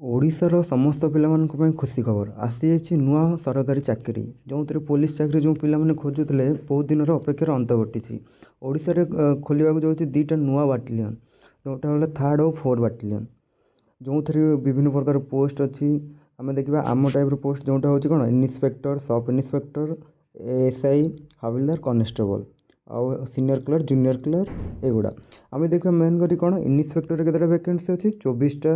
ଓଡ଼ିଶାର ସମସ୍ତ ପିଲାମାନଙ୍କ ପାଇଁ ଖୁସି ଖବର ଆସିଯାଇଛି। ନୂଆ ସରକାରୀ ଚାକିରି, ଯେଉଁଥିରେ ପୋଲିସ ଚାକିରି ଯେଉଁ ପିଲାମାନେ ଖୋଜୁଥିଲେ, ବହୁତ ଦିନର ଅପେକ୍ଷାର ଅନ୍ତ ଘଟିଛି। ଓଡ଼ିଶାରେ ଖୋଲିବାକୁ ଯାଉଛି ଦୁଇଟା ନୂଆ ବାଟାଲିୟନ୍, ଯେଉଁଟା ହେଲା ଥାର୍ଡ଼ ଓ ଫୋର୍ଥ ବାଟାଲିୟନ୍, ଯେଉଁଥିରେ ବିଭିନ୍ନ ପ୍ରକାର ପୋଷ୍ଟ ଅଛି। ଆମେ ଦେଖିବା ଆମ ଟାଇପ୍ର ପୋଷ୍ଟ, ଯେଉଁଟା ହେଉଛି କ'ଣ ଇନ୍ସପେକ୍ଟର, ସବ୍ ଇନ୍ସପେକ୍ଟର, ଏଏସ୍ଆଇ, ହାବିଲଦାର, କନେଷ୍ଟବଲ୍ ଆଉ ସିନିୟର କ୍ଲର୍କ, ଜୁନିୟର କ୍ଲର୍କ, ଏଗୁଡ଼ା। ଆମେ ଦେଖିବା ମେନ୍ କରି କ'ଣ ଇନ୍ସପେକ୍ଟରରେ କେତେଟା ଭ୍ୟାକେନ୍ସି ଅଛି, 24ଟା।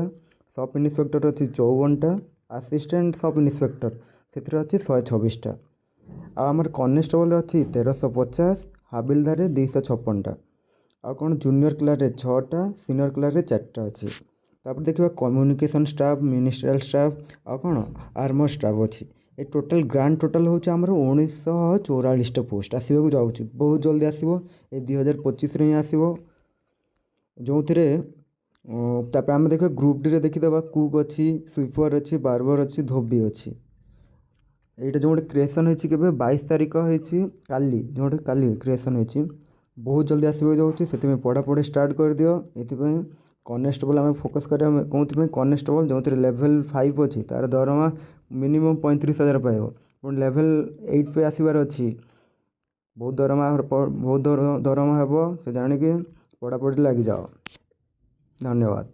ସବ୍ ଇନ୍ସପେକ୍ଟର ଅଛି 54ଟା। ଆସିଷ୍ଟାଣ୍ଟ ସବ୍ ଇନ୍ସପେକ୍ଟର ସେଥିରେ ଅଛି 126ଟା। ଆଉ ଆମର କନେଷ୍ଟବଲ୍ ଅଛି 1350, ହାବିଲଦାରରେ 256ଟା। ଆଉ କ'ଣ ଜୁନିୟର କ୍ଲର୍କରେ ଛଅଟା, ସିନିୟର କ୍ଲର୍କରେ ଚାରିଟା ଅଛି। ତାପରେ ଦେଖିବା କମ୍ୟୁନିକେସନ୍ ଷ୍ଟାଫ୍, ମିନିଷ୍ଟ୍ରିଆଲ୍ ଷ୍ଟାଫ୍ ଆଉ କ'ଣ ଆର୍ମର ଷ୍ଟାଫ୍ ଅଛି। ଏ ଟୋଟାଲ୍ ଗ୍ରାଣ୍ଡ ଟୋଟାଲ୍ ହେଉଛି ଆମର 1944ଟା ପୋଷ୍ଟ ଆସିବାକୁ ଯାଉଛି। ବହୁତ ଜଲ୍ଦି ଆସିବ, ଏ 2025ରେ ହିଁ ଆସିବ। ଯେଉଁଥିରେ ତାପରେ ଆମେ ଦେଖିବା ଗ୍ରୁପ୍ ଡିରେ ଦେଖିଦେବା, କୁକ୍ ଅଛି, ସୁଇପର୍ ଅଛି, ବାର୍ବର ଅଛି, ଧୋବି ଅଛି। ଏଇଟା ଯେଉଁ ଗୋଟେ କ୍ରିଏସନ୍ ହେଇଛି କେବେ? 22 ତାରିଖ ହେଇଛି, କାଲି। ଯେଉଁଟା କାଲି କ୍ରିଏସନ୍ ହେଇଛି, ବହୁତ ଜଲ୍ଦି ଆସିବାକୁ ଯାଉଛି। ସେଥିପାଇଁ ପଢ଼ାପଢ଼ି ଷ୍ଟାର୍ଟ କରିଦିଅ। ଏଥିପାଇଁ କନେଷ୍ଟବଲ୍ ଆମେ ଫୋକସ୍ କରିବା। କେଉଁଥିପାଇଁ? କନେଷ୍ଟବଲ୍ ଯେଉଁଥିରେ ଲେଭେଲ୍ 5 ଅଛି, ତା'ର ଦରମା ମିନିମମ୍ 35,000 ପାଇବ। ପୁଣି ଲେଭେଲ୍ 8 ପାଇଁ ଆସିବାର ଅଛି, ବହୁତ ଦରମା, ବହୁତ ଦରମା ହେବ। ସେ ଜାଣିକି ପଢ଼ାପଢ଼ି ଲାଗିଯାଅ। ଧନ୍ୟବାଦ।